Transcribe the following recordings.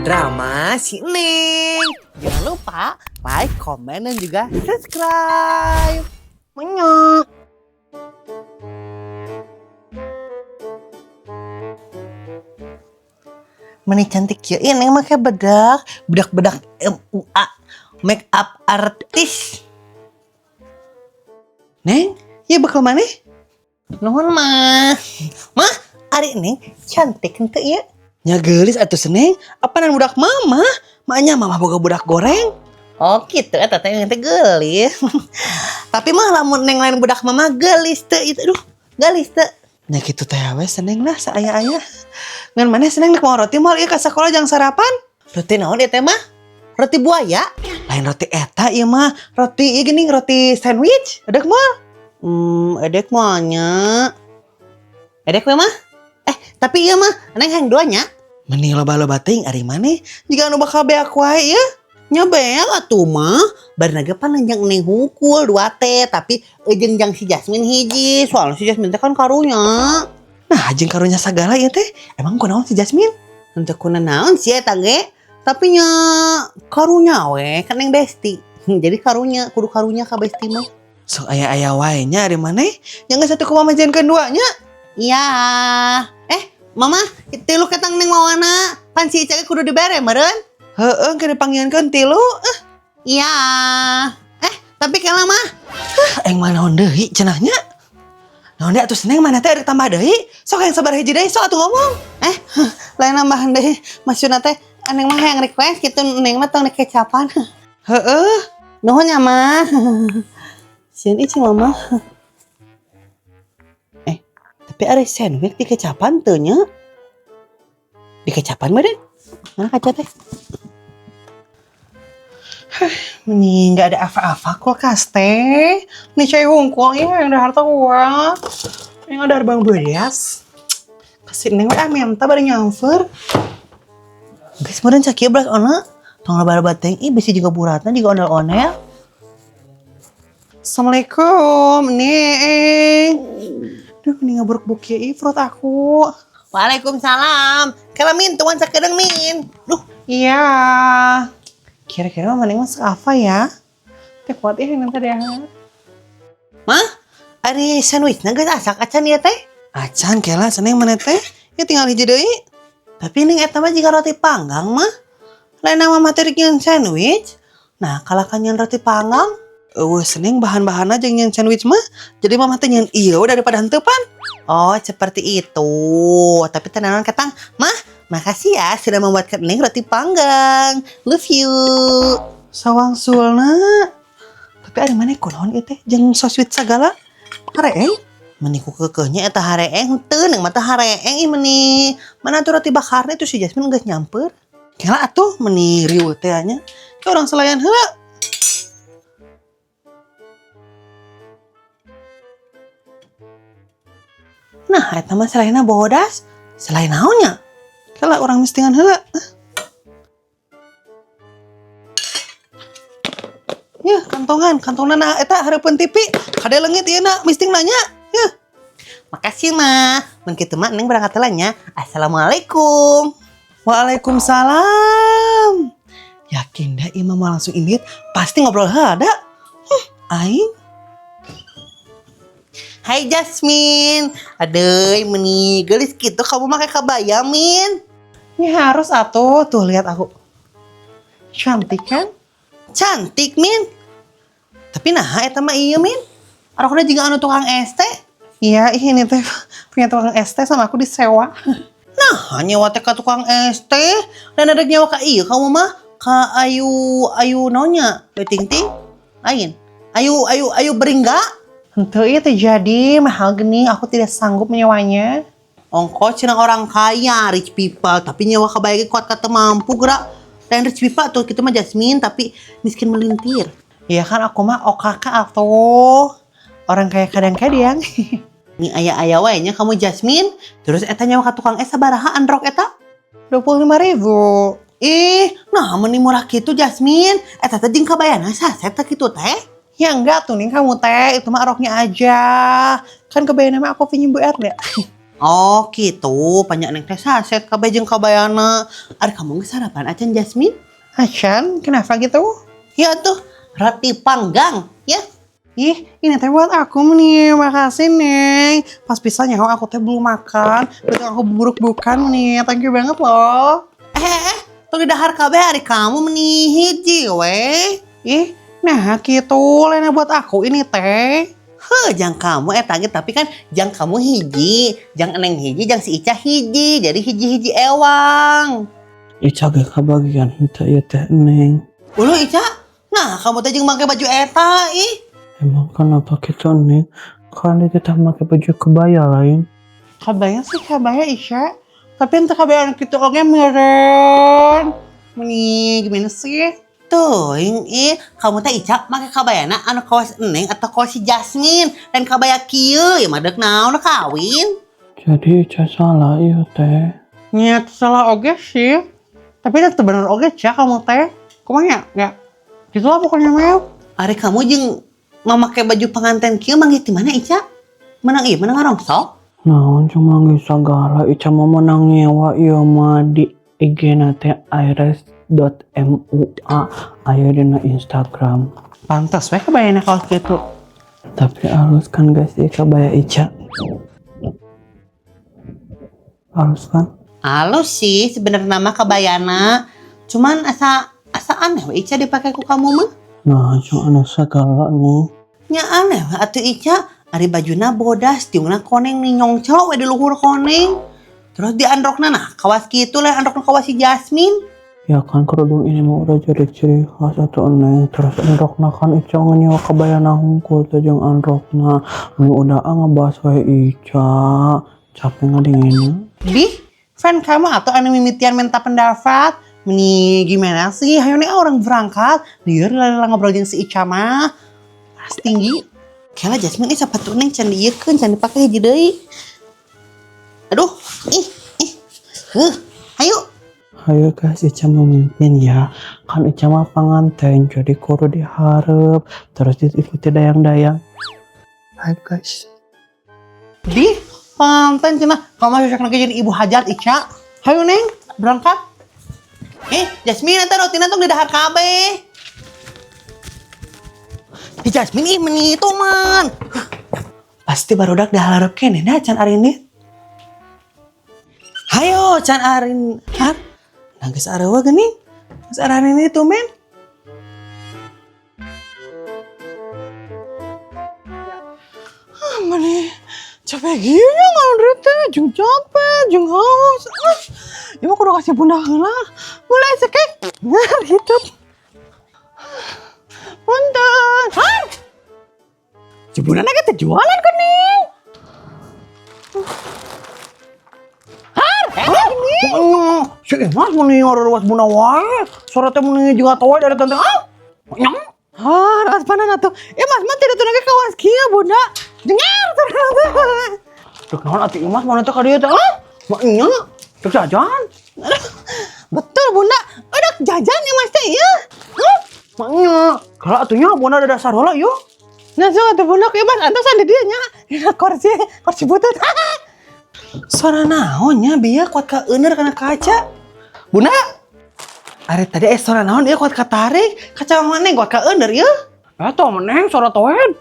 Drama si Neng. Jangan lupa like, komen, dan juga subscribe. Menyok. Meni cantik ya, ini Neng make bedak, bedak-bedak MUA, make up artist. Neng, ya bekal mana? Nuhun mah. Mah, ari Neng cantik henteu ieu? Nya geulis atuh Seneng, apanan budak mama? Maknya mama boga budak goreng. Oh gitu, eta teh teh geulis. Tapi mah lamun Neng lain budak mama geulis teu itu. Aduh, geulis teu. Nya kitu teh we Seneng lah saaya-aya. Ngan maneh Seneng nek mau roti moal ieu ka sakola jang sarapan? Roti naon ieu teh mah? Roti buaya? Lain roti eta ieu mah, roti ieu geuning roti sandwich. Edek moal? Edek moalnya. Edek we mah? Tapi ieu mah Neng hayang dua nya. Meni loba-loba teuing ari maneh, jiga anu bakal beak wae ieu. Nya beak atuh mah. Barina ge pan jang Neng hungkul dua teh, tapi jeung jang si Jasmine hiji. Soalnya si Jasmine teh kan karunya. Nah, jeung karunya sagala ieu teh. Emang kunaon si Jasmine? Henteu kunaon sih eta ge. Tapi nya karunya we kan Neng besti. Jadi karunya, kudu karunya ka besti mah. Sok aya-aya wae nya ari maneh. Nya geus satu kumaha majenkeun dua nya. Iya. Mama, tilu ketang Neng mawana. Pan si Ica ge kudu dibere meureun. Heeh, keur dipanggihankeun tilu. Iya. Tapi kela mah. Aing mah naon deui cenah nya? Naon deui atuh Seneng mana teh rek tambah deui? Sok hayang sabar hiji deui sok atuh ngomong. Lain nambahan deui. Maksudna teh Neng mah hayang request gitu, Neng mah tong dikecapan. Heeh. Nuhun ya mah. Sieun ih mama. Tapi ada sandwich dikecapan teu nya? Dikecapan meureun? Mana kaca teh? Meni nggak ada apa-apa kulkas teh. Nih cai hungkul ya yang ada harta gua. Yang ada bang beas. Kasih Neng we ah minta bari nyamper. Geus meureun sakieu belas ona. Tong loba-loba teuing ih bisi juga buratna juga ondel-ondel. Assalamualaikum, Neng. Duh, ini ngaburuk-buruk ya ih perut aku. Waalaikumsalam. Kala min tuan sakedeung min. Duh, iya. Kira-kira mama Neng masak apa ya? Teh kuat ya nanti deh. Mah, ari sandwichna geus asak acan ieu teh? Acan kela Seneng mana teh? Ya tinggal hiji deui. Tapi Neng eta mah jiga roti panggang mah. Lain nama materi nyeun sandwich. Nah, kalah kan nyeun roti panggang. Eueuh Seneng bahan-bahanna jeung nyeun sandwich mah. Jadi mama teh nyeun ieu daripada henteu pan. Oh, seperti itu. Tapi tenanan ketang, mah, makasih ya sudah membuatkan Neng roti panggang. Love you. Sawangsulna. Tapi ari maneh kunaon ieu teh jeung so sweet sagala? Hareeng? Meni ku keukeuhnya eta hareeng henteu Neng mah teh hareeng ih meni. Mana tuh roti bakarna itu si Jasmine geus nyamper. Kela atuh meni riweuh teh nya. Ke urang selayan heula. Nah, eta mah selainna bodas. Selain naonnya? Kela urang mistingan heula. Ya, kantongan, kantongan nah eta hareupeun TV. Kade leungit ieu na misting nanya. Ya. Makasih mah. Mun kitu mah Neng berangkat heula nya. Assalamualaikum. Waalaikumsalam. Yakin dah imam mau langsung indit, pasti ngobrol heula da. Aing. Hai Jasmine. Aduh, meni geulis gitu kamu make kabaya, Min. Ini harus atuh, tuh lihat aku. Cantik kan? Cantik, Min. Tapi nah eta mah ieu, Min. Arokna juga anu tukang es teh. Iya, ini teh punya tukang es teh sama aku disewa. Nah, nyewa teh ka tukang es teh. Dan ada nyewa ka ieu kamu mah ka ayu ayu naonnya? Ayu ting ting? Lain. Ayu ayu ayu beringga. Henteu ieu teh jadi mahal geuning, aku tidak sanggup menyewanya. Ongko cenah orang kaya, rich people, tapi nyewa kabaya ge kuat kata mampu gerak. Dan rich people tuh kita mah Jasmine tapi miskin melintir. Iya kan aku mah OKK atau orang kaya kadang-kadang. Ini aya-aya wae nya kamu Jasmine. Terus eta nyewa ka tukang es sabaraha androk eta? 25.000. Ih, nah meni murah kitu Jasmine. Eta teh jeung kabayana saset teh kitu teh. Ya enggak tuh nih kamu teh, itu mah roknya aja. Kan kebayana mah aku pinjem Bu Erda. Oh gitu, banyak neng teh saset kabeh jeung kabayana. Ari kamu geus sarapan acan, Jasmine? Acan, kenapa gitu? Ya tuh, roti panggang, ya. Ih, ini teh buat aku nih. Makasih, Neng. Pas pisan nya aku teh belum makan. Berarti aku buruk bukan nih. Thank you banget loh. Eh, eh, eh, tuh di dahar kabeh, ari kamu meni hiji we. Ih, nah gitu. Lainnya buat aku ini teh. Heh, jang kamu eta ge, tapi kan jang kamu hiji, jang eneng hiji, jang si Ica hiji, jadi hiji-hiji ewang. Ica ge kabagian henteu ieu teh, Neng? Uluh Ica, nah kamu teh jeung make baju eta ih. Emang kenapa gitu, Neng? Kan dia tetap pakai baju kebaya lain. Kabaya sih kabaya, Ica. Tapi entah kabaya gitu oke meren. Meni gimana sih? Tuh, ih, kamu teh Ica make kabayana anu kawas Neng atau kawas si Jasmine dan kabaya kieu ya mah deuk naon kawin. Jadi Ica salah ieu teh? Nyet salah oge sih. Tapi itu bener oge Ca kamu teh. Kumaha ya? Ya. Gitu lah pokoknya mah. Ari kamu jeung memakai baju pengantin kieu manggih di mana, Ica? Menang ieu menang ngarongsok? Naon cuma manggih sagala, Ica mah menang nyewa ieu mah di IG na teh iris.mua, aya dina Instagram. Pantas we kebayana kaos gitu. Tapi halus kan guys ieu kabaya Ica? Halus kan? Halus sih sebenarnya mah kabayana. Cuman asa asa aneh we Ica dipakai ku kamu mah. Nah, cuma anu sagala nih. Nya aneh we atuh Ica. Ari bajuna bodas, tiungna koneng nih nyongclo we di luhur koneng. Terus di androkna nah kawas kitu lah, androkna kawas si Jasmine. Ya kan kerudung ini mah udah jadi ciri khas atau Neng. Terus androkna kan Ica nyewa kebaya hungkul teh jeung androkna. Nu udah ah ngebahas wae Ica. Capek ngadinginnya. Di, fan kamu atau anu mimitian minta pendapat. Meni gimana sih? Ayo nih orang berangkat. Lieur lah ngobrol jeung si Ica mah. Pas tinggi. Kela Jasmine, ini sepatu neng can diieukeun, can dipake hiji deui. Aduh, ih, ih. Huh, ayo. Ayo guys, Ica memimpin ya. Kan Ica mah pengantin, jadi kudu diharap. Terus diikuti dayang-dayang. Ayo guys. Di, panten cenah. Kamu masih lagi jadi ibu hajat Ica. Hayo Neng, berangkat. Eh, Jasmine, eta rotina tong di dahar kabeh. Di Jasmine ih meni itu man. Pasti barudak dah harap kene dah can arinit. Hayo can arin har. Nah geus areuwa geuning. Geus arin itu men. Ah, mana capek gini ngalor teh, jeung capek, jeung haus. Ah, ieu mah kudu kasih bunda heula. Mulai cekek. Nah, hidup. Punten. Har. Si bunda lagi teh jualan geuning. Har, geuning. Si Imas mun ngaruas bunda wae. Suara teh mun juga tawa dari tante ah. Nyong. Har, aspanan atuh. Eh, Mas mah tidak tunangnya kawas kieu, Bunda. Dengar ternyata. Dek naon atuh Imas mana teh ka dieu teh ah? Maknya dek jajan. Aduh, betul Bunda. Udah jajan ya Mas teh ya. Huh? Maknya kalau atunya bunda ada dasar heula yuk. Nah, so atuh Bunda ke Mas antosan di dieu nya. Dina kursi, kursi butut. Suara naon nya bieu kuat ka euneur kana kaca. Bunda. Ari tadi suara naon ieu kuat katarik? Kaca mana kuat ka euneur ieu? Eta meneng suara toed.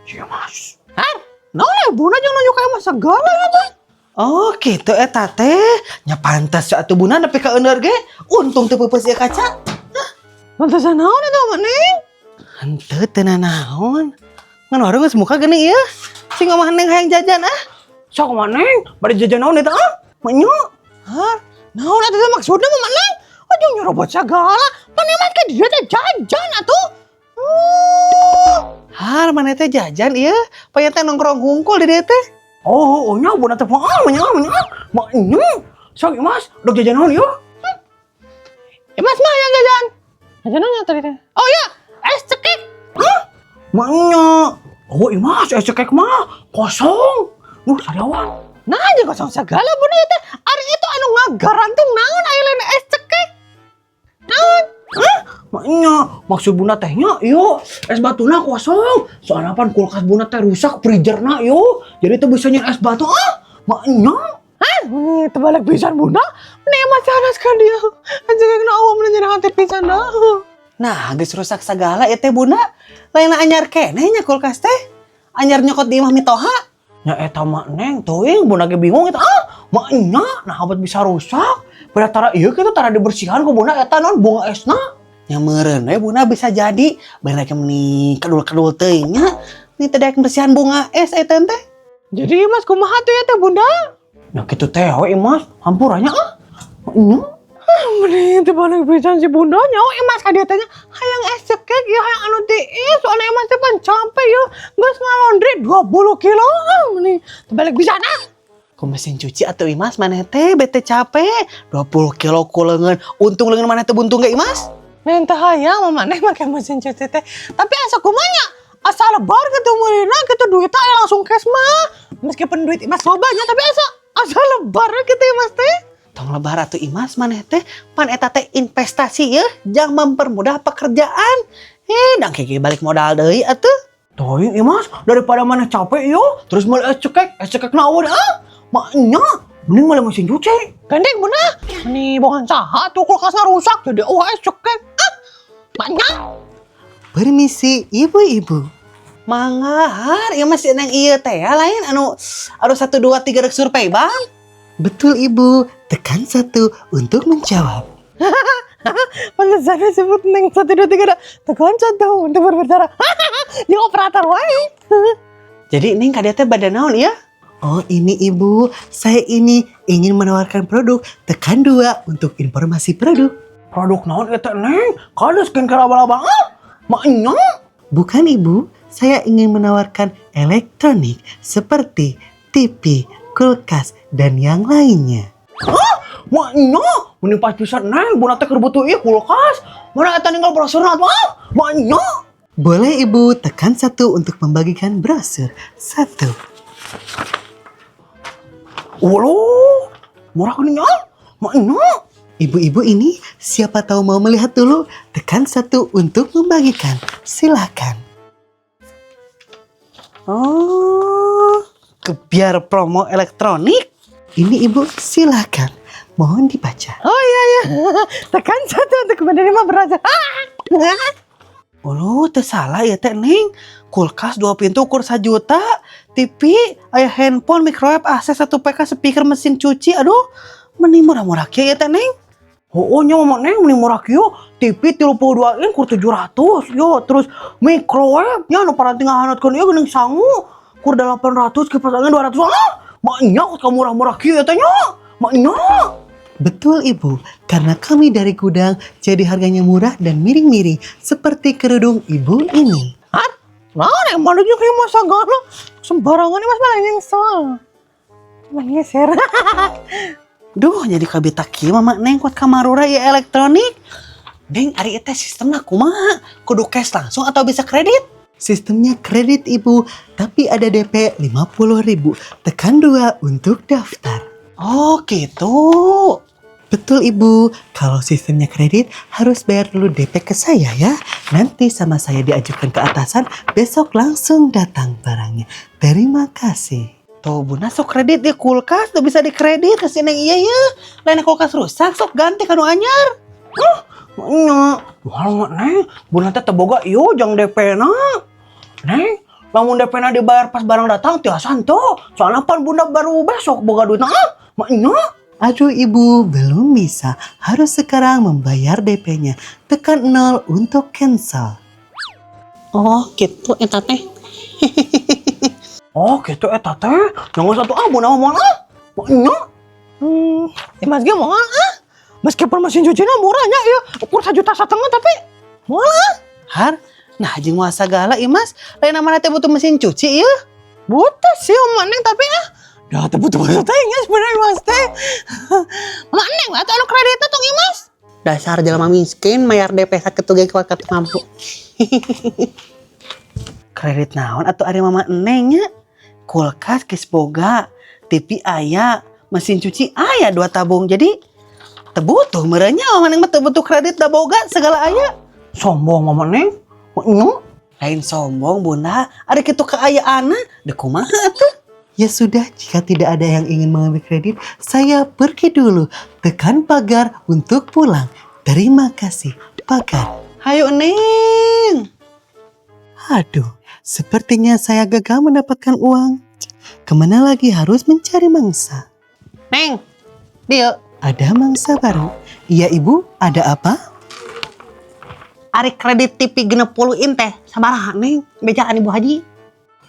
Si Imas. Har, naon ya Bunda jangan nunjuk kayak masa segala ya teh. Oh gitu eta teh. Nya pantas atuh Bunda nepi ka euneur ge. Untung teu peupeus ieu kaca. Hah, pantesan naon eta mah Neng? Henteu teu nanaon. Ngan warung geus muka geuning ieu. Sing ngomah Neng hayang jajan ah. Sok maneng, bari jajan naon eta ah? Maknya. Har, naon eta teh maksudna mah Neng? Aduh nyerobot segala. Mana mah ke dia teh jajan atuh. Oh. Har, mana teh jajan ieu? Paya teh nongkrong hungkul di dieu teh. Oh, oh nya bunda teh ah, nya nya. Maknya. Sok Imas, dek jajan naon ieu? Ya Mas mah yang jajan. Jajan naon tadi teh? Oh ya, es cekek. Hah? Maknya. Oh, Imas, es cekek mah kosong. Nuh, sariawan. Nah, aja kosong segala bunda teh. Ari itu anu ngagaranti naon aya lain es cekek. Naon? Hah? Maknya, maksud bunda tehnya, yo, es batuna kosong. Soalnya pan kulkas bunda teh rusak, freezerna yo. Jadi tuh bisa nyen es batu, ah. Maknya. Hah, ini terbalik pisan, Bunda. Meni Imas sanes ka dieu. Anjing kena awam nyeri hati pisan dah. Nah, geus rusak segala ieu teh, Bunda. Lain anyar keneh nya kulkas teh. Anyar nyokot di imah mitoha. Nya eta mah, Neng, teuing Bunda ge bingung eta. Ah, maknya nah abad bisa rusak. Pada tara ieu kitu tara dibersihan ku Bunda eta non bunga esna. Nya meureun we, Bunda, bisa jadi. Bener meni kedul-kedul teuing nya. Ini teh daek bersihan bunga es eta teh. Jadi Imas kumaha tuh ya teh, Bunda? Nya kitu teh we, Imas, hampura nya ah. Maknya. Meni terbalik pisan si Bunda nyawa Imas ka dieu teh nya hayang es cekek ya, hayang anu tiis, soalnya Imas teh pan capek ya geus ngalondri 20 kilo. Ah, meni terbalik pisan ah. Ku mesin cuci atau Imas, maneh teh bete capek 20 kilo ku leungeun. Untung leungeun maneh teh buntung ge, Imas. Minta hayang mama neh make mesin cuci teh, tapi asa kumanya asa lebar gitu meulina gitu duitnya aya langsung cash mah, meskipun duit Imas loba nya, tapi asa asa lebar gitu Imas teh. Tong lebar atuh, Imas, maneh teh pan eta teh investasi ya, jangan mempermudah pekerjaan. Eh, dang kayak balik modal deui atuh. Teuing, Imas, daripada maneh capek yo, terus meuli es cekek naon ah? Maknya, mending meuli mesin cuci. Gandeng, Bunda, ini bukan saha tuh kulkasnya rusak jadi oh es cekek ah maknya. Permisi, ibu-ibu. Mangga, har, ieu masih neng ieu teh ya, lain anu anu satu dua tiga rek survei, Bang. Betul, Ibu, tekan satu untuk menjawab. Pantesan disebut neng satu dua tiga tekan satu untuk berbicara. Dia operator wae. Jadi neng ka dieu teh bade naon ya? Oh ini, Ibu, saya ini ingin menawarkan produk. Tekan dua untuk informasi produk. Produk naon eta, Neng? Kada skincare abal-abal ah? Maknya. Bukan, Ibu, saya ingin menawarkan elektronik seperti TV, kulkas, dan yang lainnya. Maknya, mending pas pisan, Neng, Bunda teh keur butuh ieu kulkas. Mana eta ninggal brosurna atuh ah? Maknya. Boleh, Ibu, tekan satu untuk membagikan brosur. Satu. Waduh, murah geuning ah. Maknya. Ibu-ibu ini, siapa tahu mau melihat dulu, tekan satu untuk membagikan. Silakan. Oh, kebiar promo elektronik. Ini, Ibu, silakan. Mohon dibaca. Oh iya iya. Tekan satu untuk menerima brosur. Oh, teu salah ya teh, Neng. Kulkas dua pintu ukur 1 juta, TV, aya handphone, microwave, AC 1 PK, speaker, mesin cuci. Aduh, mending murah-murah kieu ya teh, Neng. Oh, nya mama Neng mending murah kieu. TV 32 in kur 700 yo, terus microwave nya anu paranti ngahanetkeun ieu geuning sangu kur 800, kipas angin 200 ah. Maknya kok murah-murah kieu ya teh nya. Maknya. Betul, Ibu, karena kami dari gudang, jadi harganya murah dan miring-miring seperti kerudung Ibu ini. Hah? Nah, yang mana juga kayak masa segala sembarangan nih mas malah nyesel. Malah Duh, jadi kabita kieu mama Neng kuat kamarura ya elektronik. Neng, ari teh sistemna kumaha? Kudu cash langsung atau bisa kredit? Sistemnya kredit, Ibu, tapi ada DP 50.000 ribu. Tekan dua untuk daftar. Oh gitu. Betul, Ibu, kalau sistemnya kredit harus bayar dulu DP ke saya ya. Nanti sama saya diajukan ke atasan, besok langsung datang barangnya. Terima kasih. Tuh, Bunda, sok kredit di kulkas tuh bisa dikredit ke sini iya ya. Lain kulkas rusak sok ganti kanu anyar. Nya, duh Neng, Bunda teh teu boga ieu jang DP na. Neng, lamun DP na dibayar pas barang datang tiasa henteu? Soalnya pan Bunda baru besok boga duit ah. Maknya. Aduh Ibu, belum bisa. Harus sekarang membayar DP-nya. Tekan nol untuk cancel. Oh gitu eta teh. Oh gitu eta teh. Jangan satu ah Bunda mah moal ah. Maknya. Imas ge moal ah. Meskipun mesin cucinya murahnya ya, ukur 1,5 juta tapi moal ah. Har, nah jeung moal sagala, Imas, lain mana teh butuh mesin cuci ya? Butuh sih Mama Neng, tapi ah dah teu butuh-butuh teh nya sebenarnya Imas teh. Mama Neng atau anu kreditnya tong Imas. Dasar jelema miskin mayar DP sakitu ge kuat mampu. Kredit naon atau ari mama Neng nya? Kulkas geus boga, TV aya, mesin cuci aya dua tabung. Jadi teu butuh meureun nya mama Neng mah, teu butuh kredit da boga segala aya. Sombong mama Neng. Maknya. Lain sombong, Bunda, ari kitu kaayaanna, deu kumaha atuh? Ya sudah, jika tidak ada yang ingin mengambil kredit, saya pergi dulu. Tekan pagar untuk pulang. Terima kasih. Pagar. Hayu, Neng. Aduh, sepertinya saya gagal mendapatkan uang. Kemana lagi harus mencari mangsa? Neng, dieu. Ada mangsa baru. Iya, Ibu, ada apa? Ari kredit TV 60 in teh sabaraha, Neng? Bejaan Ibu Haji.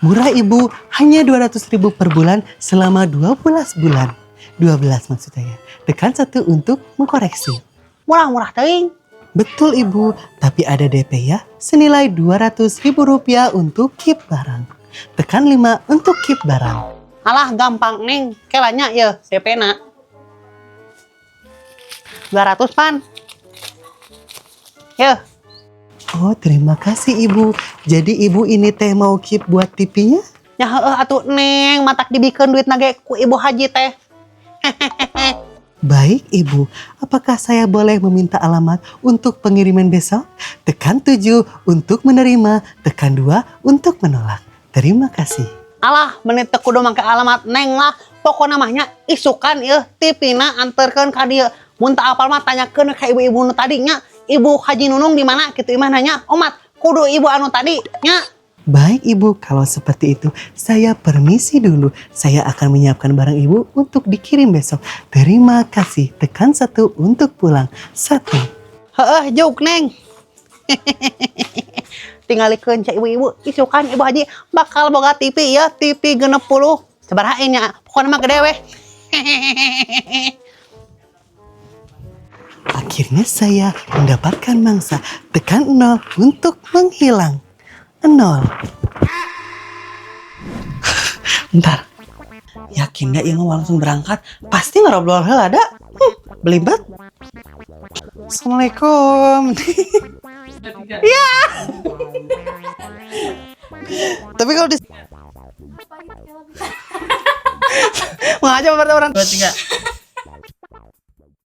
Murah, Ibu, hanya 200 ribu per bulan selama 12 bulan. 12 maksud saya. Tekan 1 untuk mengkoreksi. Murah-murah teuing. Betul, Ibu, tapi ada DP ya, senilai 200 ribu rupiah untuk keep barang. Tekan 5 untuk keep barang. Alah, gampang, Neng. Kela nya ya DP na. 200 pan. Yeuh. Oh, terima kasih, Ibu. Jadi Ibu ini teh mau keep buat TV-nya? Ya heueuh atuh, Neng, matak dibikeun duitna ge ku Ibu Haji teh. Baik, Ibu, apakah saya boleh meminta alamat untuk pengiriman besok? Tekan 7 untuk menerima, tekan 2 untuk menolak. Terima kasih. Alah, meni teu kudu make alamat, Neng, lah. Pokona mah nya isukan ieu TV-na anterkeun ka dieu. Mun teu apal mah tanyakeun ka ibu-ibu nu tadi nya. Ibu Haji Nunung di mana kitu imah nanya. Omat, kudu ibu anu tadi nya. Baik, Ibu, kalau seperti itu saya permisi dulu. Saya akan menyiapkan barang Ibu untuk dikirim besok. Terima kasih. Tekan 1 untuk pulang. 1. Heeh, juk, Neng. Tinggalikeun cek ibu-ibu, isukan Ibu Haji bakal boga TV ya, TV 60. Sabaraha nya, pokokna mah gede weh. Akhirnya saya mendapatkan mangsa. Tekan 0 untuk menghilang. 0. Bentar. Yakin gak ya mau langsung berangkat? Pasti ngobrol heula ada. Belibet. Assalamualaikum. Ya. Tapi kalau di ngajak berarti orang Dua, tiga.